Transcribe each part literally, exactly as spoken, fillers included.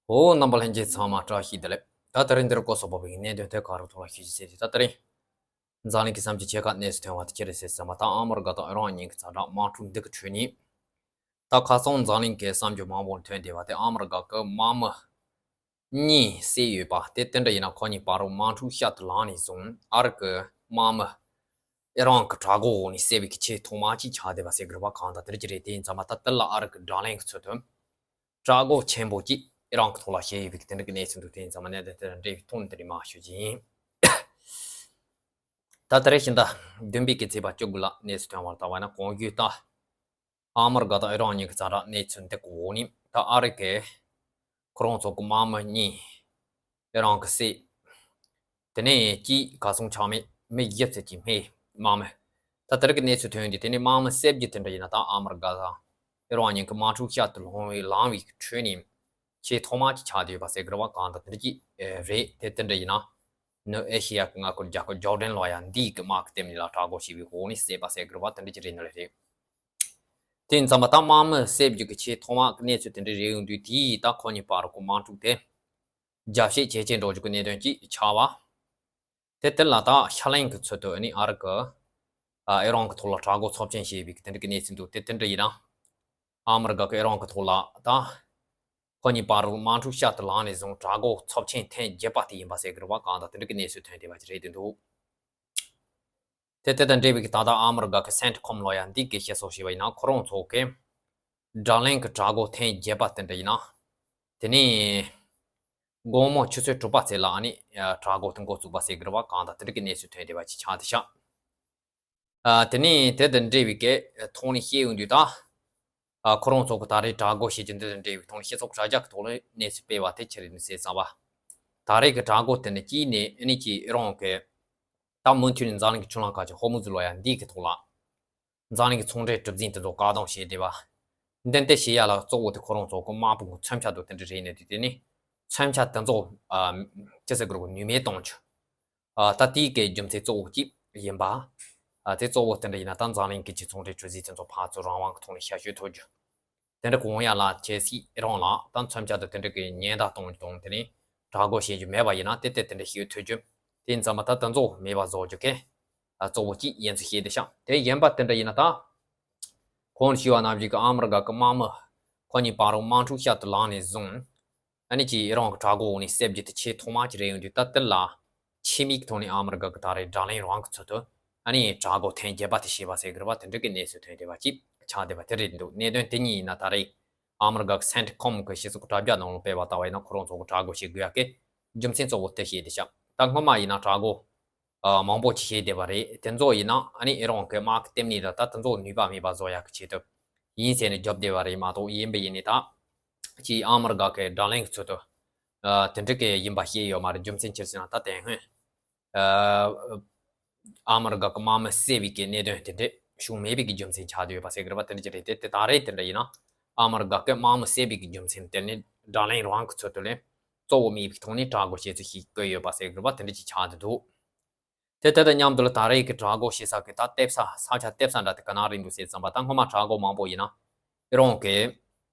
འོ། རྣམ་པ་ལྷན་རྒྱས་ཚང་མ་བཀྲ་ཤིས་བདེ་ལེགས། ད་དེ་རིང་འདིར་སྐོར་སོགས་པ་བའི་གནད་དོན་ཐད་ཀར་ཐོག་ལ་ཞུ་རྒྱུ་ཟེར་ཏེ། ད་དེ་རིང་འཛམ་གླིང་གི་བསམ་སྤྱོད་ཆེ་ཁག་གནས་སུ་ཐོན་པ་དེ་ཅི་རེད་ཟེར་ཙམ་པ། ད་ཨ་མི་རི་ཀ་དང་ཨི་རན་གཉིས་ཀྱི་ཛ་དྲག་དམག་འཁྲུག་འདི་གི་ཁྲོད་ནས། ད་ཁ་སང་འཛམ་གླིང་གི་བསམ་སྤྱོད་མང་པོར་ཐོན་བསྡད་པ་དེ། ཨ་མི་རི་ཀ་གི་དམག་མི་གཉིས་བསད་ཡོད་པ་དེ། དེ་འདྲ་ཡིན་ན་ཁོ་གཉིས་བར་དུ་དམག་འཁྲུག་ཤར་དུ་ལངས་ནས་བཟུང་ཨ་རི་གི་དམག་མི་ཨི་རན་གྱི་དྲག་འགོ་འོག་ནས་བསད་པའི་གི་ཆེས་ཐོག་མ་ཅིག་ཆགས་བསྡད་པ་ཟེར་དགོས་པ་གང་ལྟར་དེ་འདྲ་ཅིག་རེད། དེ་ཡིན་ཙམ་པ་ད་དེ་ལ་ཨ་རི་གི་དྲག་ལན་གྱི་ཚུལ་དུ་དྲག་འགོ་ཆེན་པོ་ཅིག་ཨི་རན་གྱི་ཐོག་ལ་བྱས་ཡོད་པའི་གི་དེ་འདྲ་གི་གནས་ཚུལ་འདུག་དེ་ཡིན་ཙམ་པ་གནད་དོན་དེ་དང་འབྲེལ་བའི་ཐོག་ནས་དེ་རིང་མར་ཞུ་རྒྱུ་ཡིན། ད་དེ་རིང་ཕྱི་ཟླ་བདུན་པའི་གི་ཚེས་པ་བཅུ་དགུ་ལ་གནས་སུ་ཐོན་པར་ལྟ་བ་ན། གོང་ཞུས་ལྟར་ཨ་མི་རི་ཀ་དང་ཨི་རན་གཉིས་ཀྱི་ཛ་དྲག་གནས་ཚུལ་འདི་གི་འོག་ནས། ད་ཨ་རི་གི་ཁོ་རང་ཚོ་གི་དམག་མི་གཉིས་ཨི་རན་གྱིས་བསད། དེ་ནས་གཅིག་གར་སོང་ཆ་མེད། མི་བཞི་ཙམ་གྱིས་རྨས། དམག་མི། ད་དེ་རིང་གི་གནས་ཚུལ་ཐོན་དུས་དེ་ནས་དམག་མི་བསད་རྒྱུ་དེ་འདྲ་ཡིན་ན། ད་ཨ་མི་རི་ཀ་དང་ཨི་རན་གཉིས་ཀྱི་དམག་འཁྲུག་ཤར་དུ་ལངས་པའི་ལངས་པའི་ཁྲོད་ནས་ཆེས་ཐོག་མ་ཅིག་ཆགས་བསྡད་ཡོད་པ་ཟེར་དགོས་པ་གང་ལྟར་དེ་འདྲ་ཅིག་རེད། དེ་དེ་འདྲ་ཡིན་ན་ནུབ་ཨེ་ཤེ་ཡ་གི་མངའ་ཁུལ་རྒྱལ་ཁབ་ཇོར་ཌན་ལ་ཡང་འདི་གི་དམག་གི་ལྟེ་གནས་ལ་དྲག་འགོ་བྱས་པའི་འོག་ནས་བསད་པ་ཟེར་དགོས་པ་དེ་འདྲ་ཅིག་རེད་ནི་རེད། དེ་ཡིན་ཙམ་པ་ད་དམག་མི་བསད་རྒྱུ་གི་ཆེས་ཐོག་མ་གི་གནས་ཚུལ་དེ་འདྲ་རེད་ཡོང་དུས། དེས་ད་ཁོ་གཉིས་བར་གྱི་དམག་འཁྲུག་དེ་རྒྱས་བཤད་ཇེ་ཆེར་འགྲོ་རྒྱུ་གི་གནད་དོན་ཅིག་ཆགས་པ། དེ་དེ་ལ་ད་ཕྱག་ལེན་གྱི་ཚུལ་དུ་ཨ་ནི་ཨ་རི་གིས་ཨི་རན་གྱི་ཐོག་ལ་དྲག་འགོ་ཚབས་ཆེན་བྱས་པའི་དེ་འདྲ་གི་གནས་ཚུལ་འདུག་དེ་དེ་འདྲ་ཡིན་ན་ཨ་མི་རི་ཀ་གིས་ཨི་རན་གྱི་ཐོག་ལ་ད་ཁོ་གཉིས་བར་དུ་དམག་འཁྲུག་ཤར་དུ་ལངས་ནས་བཟུང་དྲག་འགོ་ཚབས་ཆེན་ཐེངས་བརྒྱད་པ་དེ་ཡིན་པ་ཟེར་དགོས་པ་གང་ལྟར་དེ་འདྲ་གི་གནས་ཚུལ་ཐོན་བསྡད་པ་ཅིག་རེད་འདུག་དེ་དེ་དང་འབྲེལ་བའི་ད་ལྟ་ཨ་མི་རི་ཀ་གི་སེན་ཊི་ཀོམ་ལ་ཡང་འདི་གི་བཤད་སྲོལ་ཞིག་ཡོད་པ་ཡིན་ན། ཁོ་རང་ཚོ་གི་དྲག་ལན་གྱི་དྲག་འགོ་ཐེངས་བརྒྱད་པ་དེ་འདྲ་ཡིན་ན། དེ་ནས་དགོང་མོ་ཆུ་ཚོད་དྲུག་པ་ཚོ་ལ་ཨ་ནི་དྲག་འགོ་དེ་འགོ་བཙུགས་པ་ཟེར་དགོས་པ་གང་ལྟར་དེ་འདྲ་གི་གནས་ཚུལ་ཐོན་བསྡད་པ་ཅིག་ཆགས་བསྡད་ཤག་ཨ། དེ་ནས་དེ་དང་འབྲེལ་བའི་གི་ཐོག་ནས་བཤད་ཡོང་དུས་ད། ཨ། ཁོ་རང་ཚོ་གི་ད་རེས་དྲག་འགོ་བྱེད་རྒྱུ་འདི་དང་འབྲེལ་བའི་ཐོག་ནས་སྤྱི་ཚོགས་དྲ་རྒྱ་གི་ཐོག་ལ་གནས་ཚུལ་སྤེལ་བ་དེ་ཅི་རེད་ཟེར་ཙམ་པ། ད་རེས་ཀྱི་དྲག་འགོ་དེ་ནི་གཅིག་ནས་ཨ་ནི་ཅིག་ཨི་རན་གྱི་ད་མུ་མཐུད་ནས་འཛམ་གླིང་གི་ཆུ་ལམ་ཁ་ཆེ་ཧོར་མུ་ཛི་ལོ་ཡ་འདི་གི་ཐོག་ལ་འཛམ་གླིང་གི་ཚོང་འབྲེལ་གྲུ་གཟིངས་དེ་ཚོ་བཀག་སྡོམ་བྱས་བསྡད་པ། འདི་འདྲ་བྱེད་ཡ་ལ་གཙོ་བོ་དེ་ཁོ་རང་ཚོ་གི་དམག་དཔུང་གི་མཚོན་ཆ་དང་དེ་འདྲ་རེད་ནས། དེ་དེ་ནི་མཚོན་ཆ་དེ་ཚོ། ཨ། ཅི་ཟེར་དགོས་རེད། ནུས་མེད་གཏོང་རྒྱུ། ཨ། ད་དེའི་གི་རྒྱུ་མཚན་གཙོ་བོ་གཅིག་ཡིན་པ། ཨ། དེ་གཙོ་བོ་དེ་འདྲ་ཡིན་ན་ད་འཛམ་གླིང་གི་ཅིག་ཚོང་འབྲེལ་གྲུ་གཟིངས་དེ་ཚོ་ཕར་ཚུར་རང་དབང་གི་ཐོག་ནས་ཞབས་ཞུ་ཐུབ་རྒྱུ། དེ་འདྲ་གང་ཡ་ལ་ཁྱེད་སི་ཨི་རན་ལ་ད་མཚོན་ཆ་དང་དེ་འདྲ་གི་ཉེན་བརྡ་གཏོང་རྒྱུ་དང་། དེ་ནས་དྲག་འགོ་བྱེད་རྒྱུ་མེད་པ་ཡིན་ན་དེ་དེ་དེ་འདྲ་ཞུ་ཐུབ་རྒྱུ། དེ་ཡིན་ཙམ་པ་ད་དེ་ཚོ་མེད་པ་བཟོ་རྒྱུ་གི། ཨ། གཙོ་བོ་གཅིག་ཡིན་ཚུལ་བཤད་བསྡད་ཤག་དེ་གཞན་པ་དེ་འདྲ་ཡིན་ན་ད། གོང་ཞུས་པ་ནང་བཞིན་གྱི་ཨ་མི་རི་ཀ་གི་དམག་མི་ཁོ་གཉིས་བར་དུ་དམག་འཁྲུག་ཤར་དུ་ལངས་ནས་བཟུང་། ཨ་ནི་ཅིག་ཨི་རན་གྱི་དྲག་འགོ་འོག་ནས་བསད་རྒྱུ་དེ་ཆེས་ཐོག་མ་ཅིག་རེད་ཡོང་དུས། ད་དེ་ལ་ཆེད་དམིགས་ཐོག་ནས་ཨ་མི་རི་ཀ་གིས་ད་རེས་དྲག་ལན་རང་གི་ཚུལ་དུ་ཨ་ནི་དྲག་འགོ་ཐེངས་བརྒྱད་པ་དེ་བྱས་པ་ཟེར་དགོས་རེད་པ། དེ་འདྲ་གི་གནས་ཚུལ་ཐོན་བསྡད་པ་ཅིག་ཆགས་བསྡད་པ་དེ་རེད་འདུག་གནད་དོན་དེ་གཉིས་ཡིན་ན་ད་རེས་ཨ་མི་རི་ཀ་གི་སེན་ཊི་ཀོམ་གི་སྤྱི་ཚོགས་དྲ་རྒྱ་ནང་ལ་སྤེལ་བ་ལྟ་བ་ཡིན་ན། ཁོ་རང་ཚོ་གི་དྲག་འགོ་བྱེད་དགོས་ཡ་གི་རྒྱུ་མཚན་གཙོ་བོ་དེ་བཤད་བསྡད་ཤག་ད་སྔོན་མ་ཡིན་ན་དྲག་འགོ། ཨ། མང་པོ་ཅིག་བྱས་བསྡད་པ་རེད། དེ་ཚོ་ཡིན་ན་ཨ་ནི་ཨི་རན་གྱི་དམག་གི་ལྟེ་གནས་དང་ད་དེ་ཚོ་ནུས་པ་མེད་པ་བཟོ་ཡག་གི་ཆེད་དུ་ཡིན་ཟེར་ནས་རྒྱབ་བསྡད་པ་རེད་མ་གཏོགས། ཡིན་པ་ཡིན་ནའི་ད་ཅིག་ཨ་མི་རི་ཀ་གི་དྲག་ལན་གྱི་ཚུལ་དུ། ཨ། དེ་འདྲ་གི་ཡིན་པ་བཤད་ཡོད་མ་རེད། རྒྱུ་མཚན་ཅི་ཟེར་ན་ད་དེ་སྔོན། ཨ། ཨ་མི་རི་ཀ་གི་དམག་མི་བསད་པའི་གི་གནད་དོན་དེ་འདྲ་བྱུང་མེད་པའི་གི་རྒྱུ་མཚན་ཆགས་བསྡད་ཡོད་པ་ཟེར་གི་རེད་པ། དེ་འདྲ་ཅིག་རེད་དེ། དེ་ད་རེས་དེ་འདྲ་ཡིན་ན་ཨ་མི་རི་ཀ་གི་དམག་མི་བསད་པའི་གི་རྒྱུ་མཚན་དེ་ནི་དྲག་ལན་རང་གི་ཚུལ་དུ་ལས་གཙོ་བོ་མེད་པའི་ཐོག་ནས་དྲག་འགོ་བྱེད་ཚུལ་ཞིག་བཀོད་ཡོད་པ་ཟེར་གི་རེད་པ། དེ་འདྲ་ཅིག་ཆགས་བསྡད་འདུག་དེ་དེ་དང་མཉམ་དུ་ལ་ད་རེས་ཀྱི་དྲག་འགོ་བྱེད་ས་གི་ད་ལྟེབ་ས་ས་ཆ་ལྟེབ་ས་འདྲ་དེ་ག་ན་རེད་འདུག་ཟེར་ཙམ་པ། ད་སྔོན་མ་དྲག་འགོ་མང་པོ་ཡིན་ན་ཨི་རན་གྱི།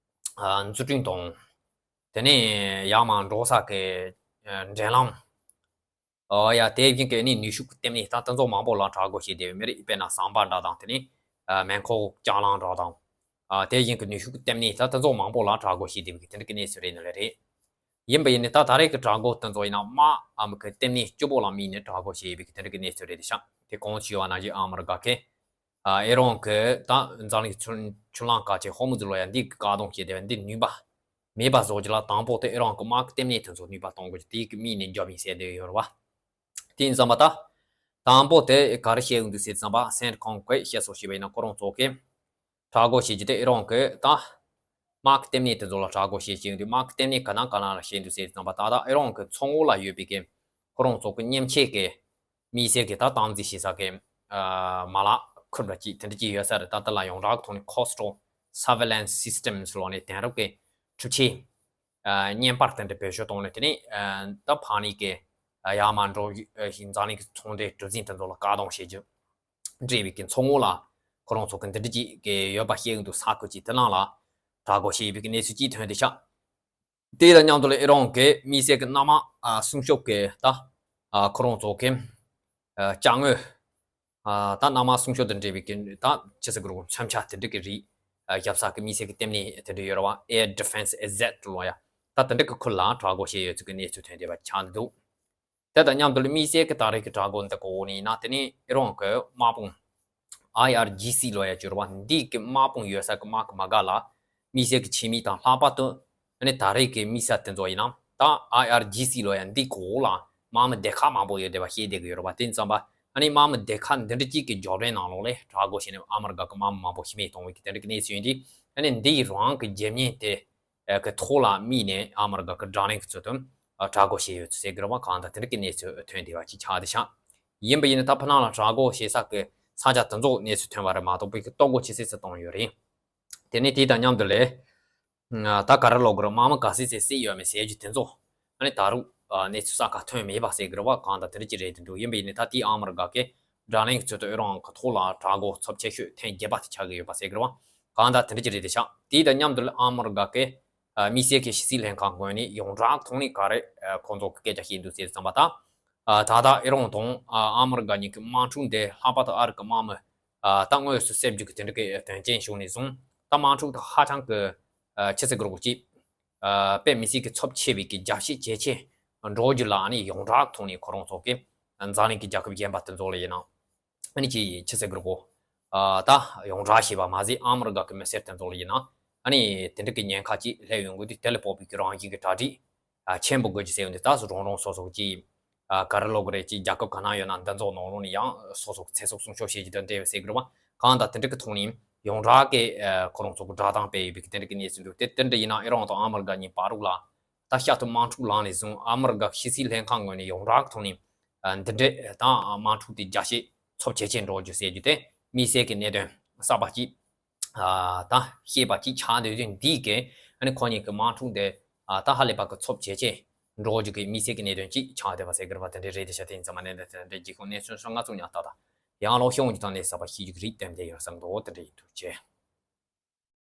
ཨ། འཛུགས་སྐྲུན་དང་། དེ་ནས་ཡར་མར་འགྲོ་ས་གི། ཨ། འགྲན་ལམ། ཨོ་ཡ། དེ་བཞིན་གྱི་ནི་ནུས་ཤུགས་ཀྱི་ལྟེ་གནས་ད་དེ་ཚོ་མང་པོ་ལ་དྲག་འགོ་བྱེད་བསྡད་ཡོད་མི་རེད། དཔེར་ན་ཟམ་པ་འདྲ་དང་། དེ་ནས། ཨ། མེ་འཁོར་ལྕགས་ལམ་འདྲ་དང་། ཨ། དེ་བཞིན་གྱི་ནུས་ཤུགས་ཀྱི་ལྟེ་གནས་ད་དེ་ཚོ་མང་པོ་ལ་དྲག་འགོ་བྱེད་བསྡད་པའི་དེ་འདྲ་གི་གནས་ཚུལ་རེད་ནི་ལས་རེད། ཡིན་པ་ཡིན་ནའི་ད་ད་རེས་ཀྱི་དྲག་འགོ་དེ་ཚོ་ཡིན་ན་དམག་ཨ་མི་གི་ལྟེ་གནས་གཅིག་པོ་ལ་དམིགས་ནས་དྲག་འགོ་བྱེད་པའི་དེ་འདྲ་གི་གནས་ཚུལ་རེད་ཤག་དེ་གོང་ཞུས་པ་ནང་བཞིན་ཨ་མི་རི་ཀ་གི། ཨ། ཨི་རན་གྱི་ད་འཛམ་གླིང་ཆུ་ཆུ་ལམ་ཁ་ཆེ་ཧོར་མུ་ཛི་ལོ་ཡ་འདི་གི་བཀག་སྡོམ་བྱས་བསྡད་པ་འདི་ནུས་པ་མེད་པ་བཟོ་རྒྱུ་ལ། དང་པོ་དེ་ཨི་རན་གྱི་དམག་གི་ལྟེ་གནས་དེ་ཚོ་ནུས་པ་གཏོང་དགོས་རྒྱུ་དེ་གི་དམིགས་ནས་འཇོག་ཡིན་ཟེར་བསྡད་ཡོད་རེད་པ། དེ་ཡིན་ཙང་མ་ད་དང་པོ་དེ་ག་རེ་བཤད་ཡོང་འདུག་ཟེར་ཙམ་པ། སེན་ཊི་ཀོམ་གིས་བཤད་སྲོལ་ཞིག་ཡིན་ན་ཁོ་རང་ཚོ་གིས་དྲག་འགོ་བྱེད་རྒྱུ་དེ་ཨི་རན་གྱི་ད་དམག་གི་ལྟེ་གནས་དེ་ཚོ་ལ་དྲག་འགོ་བྱེད་བྱེད་ཡོང་དུས། དམག་གི་ལྟེ་གནས་ག་ན་ག་ན་ལ་བྱེད་འདུག་ཟེར་ཙམ་པ། ད་ལྟ་ཨི་རན་གྱི་མཚོ་ངོས་ལ་ཡོད་པའི་གི་ཁོ་རང་ཚོ་གི་མཉེན་ཆས་ཀྱི་མི་སེར་གྱི་ད་སྟངས་འཛིན་བྱེད་ས་གི། ཨ། མ་ལག་ཁུལ་འདྲ་ཅིག་དེ་འདྲ་ཅིག་ཡོད་ས་རེད། ད་དེ་ལ་ཡོངས་གྲགས་ཀྱི་ཐོག་ནས་Coastal Surveillance Systems ལབ་ནས་དེང་རབས་ཀྱི་འཕྲུལ་ཆས། ཨ། བརྙན་པར་དེ་འདྲ་བེད་སྤྱོད་བཏང་ནས། དེ་ནས། ཨ། ད་ཕ་ནི་གི། ཨ། ཡར་མར་འགྲོ་ཞིང་འཛམ་གླིང་གི་ཚོང་འབྲེལ་གྲུ་གཟིངས་དེ་ཚོ་ལ་བཀག་སྡོམ་བྱེད་རྒྱུ། འབྲེལ་བའི་གི་མཚོ་ངོས་ལ་ཁོ་རང་ཚོ་གི་འདི་འདྲ་ཅིག་གི་ཡོད་པ་བཤད་ཀྱི་འདུག་ས་ཁུལ་ཅིག་དེ་ནང་ལ་དྲག་འགོ་བྱེད་པའི་གི་གནས་ཚུལ་ཅིག་ཐོན་བསྡད་ཤག་དེ་དང་མཉམ་དུ་ལ་ཨི་རང་གི་དམིགས་བསལ་གྱི་མནའ་མ་ཨ་སྲུང་སྐྱོབ་ཀྱི་ད་ཨ་ཁོ་རང་ཚོ་གི་ཨ་ཅ་དངོས་ཨ་ད་མནའ་མ་སྲུང་སྐྱོབ་དང་འབྲེལ་བའི་གི་ད་ཅི་ཟེར་དགོས་རེད། མཚོན་ཆ་དེ་འདྲ་གི་རིགས་ཨ་བརྒྱབ་ས་གི་དམིགས་བསལ་གྱི་ལྟེ་གནས་དེ་འདྲ་ཡོད་རེད་བ། Air Defense Asset ལོ་ཡ། ད་དེ་འདྲ་གི་ཁུལ་ལ་དྲག་རྒོལ་བྱས་ཡོད་ཚུལ་གྱི་གནས་ཚུལ་ཐོན་བསྡད་པ་ཆགས་འདུག་དེ་དང་མཉམ་དུ་ལ་དམིགས་བསལ་གྱི་ད་རེས་ཀྱི་དྲག་རྒོལ་འདི་གོ་ནས་ཡིན་ན། དེ་ནས་ཨི་རང་གི་དམག་དཔུང་ཨའི་ཨར་ཇི་སི་ལོ་ཡ་བཅུ་རུ་བ་འདི་གི་དམག་དཔུང་ཡོད་ས་གི་དམག་གི་མ་ག་ལ་དམིགས་བསལ་གྱི་ཆེད་དམིགས་དང་། ལྷག་པར་དུ་ཨ་ནི་ད་རེས་ཀྱི་དམིགས་ས་དེ་ཚོ་ཡིན་ན། ད་ཨའི་ཨར་ཇི་སི་ལོ་ཡ་འདི་གོ་ལ་དམག་མི་སྡེ་ཁག་མང་པོ་ཡོད་བསྡད་པ་ཤེས་བསྡད་ཀྱི་ཡོད་རེད་བ། དེ་ཙམ་པ་ཨ་ནི་དམག་མི་སྡེ་ཁག་འདི་འདྲ་གཅིག་གི་རྒྱབ་རྟེན་ནང་ལོགས་ལ་དྲག་རྒོལ་བྱས་ནས་ཨ་མི་རི་ཀ་གི་དམག་མི་མང་པོ་ཤི་རྨས་བཏང་བའི་གི་དེ་འདྲ་གི་གནས་ཚུལ་ཡིན་དུས། ཨ་ནི་འདི་རང་གི་རྒྱབ་གཉེར་དེ་གི་ཐོག་ལ་དམིགས་ནས་ཨ་མི་རི་ཀ་གི་དྲག་ལན་གྱི་ཚུལ་དུ་དྲག་རྒོལ་བྱས་ཡོད་ཚུལ་ཟེར་གི་རེད་བ། གང་ལྟར་དེ་འདྲ་གི་གནས་ཚུལ་ཐོན་བསྡད་པ་ཅིག་ཆགས་བསྡད་ཤག་ཡིན་པ་ཡིན་ན་ད་ཕ་ནང་ལ་དྲག་རྒོལ་བྱེད་ས་གི་ས་ཆ་དེ་ཚོ་གནས་ཚུལ་ཐོན་པ་རེད་མ་གཏོགས། པའི་གི་ལྟོ་གོས་ཇེ་སེ་སེ་བཏང་ཡོད་རེད། དེ་ནས་དེ་དང་མཉམ་དུ་ལས་ད་ག་རེ་ལབ་དགོས་རེད། དམག་མི་ག་ཚོད་ཙམ་བསད་ཡོད་མེད་ཟེར་རྒྱུ་དེ་ཚོ་ཨ་ནི་ད་རུང་གནས་ཚུལ་གསར་པ་ཐོན་མེད་པ་ཟེར་གི་རེད་བ། གང་ལྟར་དེ་འདྲ་ཅིག་རེད་དེ་འདུག་ཡིན་པ་ཡིན་ནའི་ད་དེའི་ཨ་མི་རི་ཀ་གི་དྲག་ལན་གྱི་ཚུལ་དུ་ཨི་རང་གི་ཐོག་ལ་དྲག་རྒོལ་ཚབས་ཆེ་ཤོས་ཐེངས་བརྒྱད་པ་དེ་ཆགས་ཀྱི་ཡོད་པ་ཟེར་གི་རེད་བ། གང་ལྟར་དེ་འདྲ་ཅིག་རེད་དེ་ཤག་དེ་དང་མཉམ་དུ་ཨ་མི་རི་ཀ་གི་དམིགས་བསལ་གྱི་ཕྱི་སྲིད་ལྷན་ཁང་ངོས་ནས་ཡོངས་གྲགས་ཐོག་ནས་ག་རེ་ཁོང་ཚོ་གི་སྐད་ཆ་བཤད་འདུག་ཟེར་ཙམ་པ། ད་ད་ལྟ་ཨི་རང་དང་ཨ་མི་རི་ཀ་གཉིས་ཀྱི་དམག་འཁྲུག་འདི། ལྷག་པར་དུ་ཨ་རི་ཀའི་དམག་མི་ད་དངོས་སུ་བསད་རྒྱུ་གི་དེ་འདྲ་གི་དོན་རྐྱེན་བྱུང་ནས་བཟུང་། ད་དམག་འཁྲུག་ད་ཧ་ཅང་གི་ཆི་ཟེར་དགོས་རེད། ཅིག་དཔེ་མི་སྲིད་ཀྱི་ཚབས་ཆེ་བའི་གི་རྒྱབ་བཤིག་ཇེ་ཆེ་འགྲོ་རྒྱུ་ལ་ཨ་ནི་ཡོངས་གྲགས་ཐོག་ནས་ཁོ་རང་ཚོ་གི་འཛམ་གླིང་གི་རྒྱལ་ཁབ་གཞན་པ་དེ་ཚོ་ལ་ཡིན་ན། ཨ་ནི་ཅི་ཆི་ཟེར་དགོས་རེད། ད་ཡོངས་གྲགས་ཞེས་པ་མ་ཟད་ཨ་མི་རི་ཀ་གི་མི་སེར་དེ་ཚོ་ལ་ཡིན་ན། ཨ་ནི་དེ་འདྲ་གི་ཉེན་ཁ་ཅིག་སླེབས་ཡོང་གི་དུས། དེ་ལ་དཔག་པའི་གི་རང་བཞིན་གྱི་གྲ་སྒྲིག་ཆེན་པོ་དགོས་ཀྱི་ཟེར་ཡོང་དུས། ད་སོ་རང་རང་སོ་སོ་གི་ཅིག་ག་རེ་ལབ་དགོས་རེད། ཅིག་རྒྱལ་ཁབ་ག་ན་ཡོད་ན་འདི་ཚོ་ནང་ལོགས་ནས་ཡང་སོ་སོ་གི་ཚེ་སྲོག་སྲུང་སྐྱོབ་བྱེད་རྒྱུ་དང་འབྲེལ་བའི་ཟེར་གི་རེད་བ། གང་ལྟར་དེ་འདྲ་གི་ཐོག་ནས་ཡོངས་གྲགས་ཀྱི་ཁོ་རང་ཚོ་གི་བསྒྲགས་གཏམ་སྤེལ་ཡོད་པའི་གི་དེ་འདྲ་གི་གནས་ཚུལ་འདུག་དེ་དེ་འདྲ་ཡིན་ན་ཨི་རང་དང་ཨ་མི་རི་ཀ་གཉིས་བར་ལ་ད་བསྐྱར་དུ་དམག་འཁྲུག་ལངས་ནས་བཟུང་། ཨ་མི་རི་ཀ་ཕྱི་སྲིད་ལྷན་ཁང་ངོས་ནས་ཡོངས་གྲགས་ཐོག་ནས་འདི་འདྲའི་ད་དམག་འཁྲུག་དེ་རྒྱ་ཆེ་ཚབས་ཇེ་ཆེ་འགྲོ་རྒྱུ་ཟེར་རྒྱུ་དེ་དམིགས་བསལ་གྱི་གནད་དོན་གསར་པ་ཅིག་ད་ཤེས་པ་ཅིག་ཆགས་བསྡད་དུས། འདིས་ཀྱི་ཨ་ནི་ཁོ་གཉིས་ཀྱི་དམག་འཁྲུག་དེ་ད་ཧ་ལས་པ་གི་ཚབས་ཇེ་ཆེ་འགྲོ་རྒྱུ་གི་དམིགས་བསལ་གྱི་གནད་དོན་ཅིག་ཆགས་བསྡད་པ་ཟེར་གི་རེད་བ། དེ་འདྲ་རེད་དེ་ཤག་དེ་ཡིན་ཙང་མ་ནས་འདི་དེ་འདྲའི་རྒྱལ་ཁོངས་གནས་ཚུལ་སོགས་ང་ཚོ་ཉག་ཏག་ཏག་ཡང་ལོག་ཤོང་རྒྱུ་དང་ལས་གསར་པ་ཤེས་རྒྱུ་གི་རིགས་ཏན་ཏན་ཡོད་བསམ་འདུག་དེ་འདྲ་ཡིན། ཐུགས་རྗེ་ཆེ།